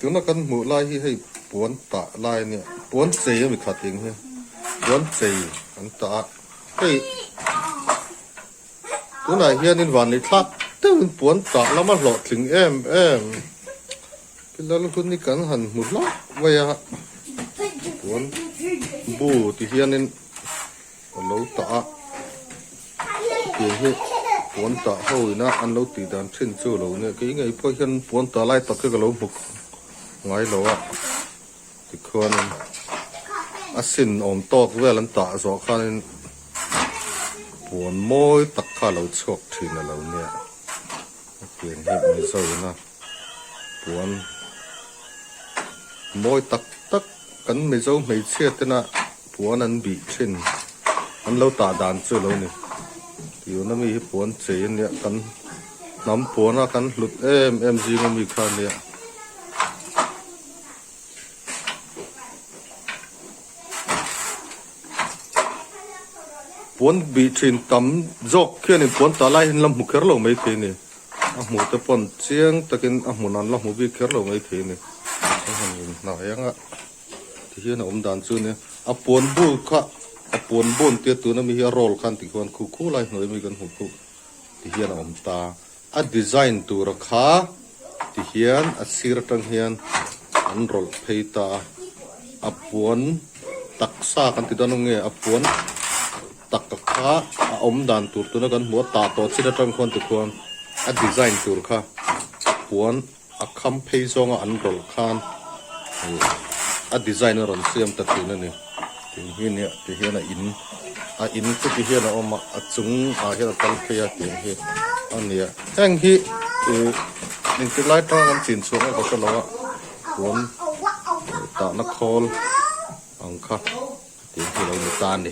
Tuna kan hmuh lai hi hei puan tah lai a nia, puan chei a mi khat eng hi, puan chei an tah a, hei tunah hianin van ei thlak deuhin puan tah lama hlawhtling em em pi Lalhun hi kan han hmu hlauh mai a, puan bu ti hianin a lo tah a, tiang hi puan tah ho ina an lo tih dan thin chu lo nia kei ngei pawh hian puan tah lai tak hi ka lo hmu ngai lo a tikhuanin a sin awm tawk vel an tah zawh khanin puan mawi tak kha a lo chhuak thin a lo nia tiang hi mizo ina puan mawi tak tak kan mizo hmeichhia tena Puan an bih thin. An lo tah dan chu lo ni. Tiuna mi hi puan chei a nia, kan hnam puana kan hlut em em zinga mi kha a nia. Puan bih thin tam zawk khianin puan tah lai hian la hmu kher lo mai thei a ni. A hmuh te pawn chiang takin a hmun an la hmu bik kher lo mai thei a ni. A han inhnai ang a. Ti hian a awm dan chu nia a puan bul kha a puan bun tia tuna mi hi a roll khan ti khuan khu khu lai hnuai mi kan hmuh khu ti hian a awm ta a design tura kha ti hian a sir atang hian an rawlh phei ta a a puan taksa kan ti dawn ange a puan taka kha a awm dan tur tuna kan hmuh a tah tawh chin atang khuan ti khuan a design tur kha a puan. A kham phei zawnga an rawlh khan a design a rawn siam ta thin a ni. Tin hi nia ti hian a in a in chu ti hian a awm a, a chung ah hian a kal phei a tih hi a ni a. Heng hi ih engti lai tang an chin chhuah nge ka hre lo a, puan tahna khawl ang kha tih hi lo ni ta a ni.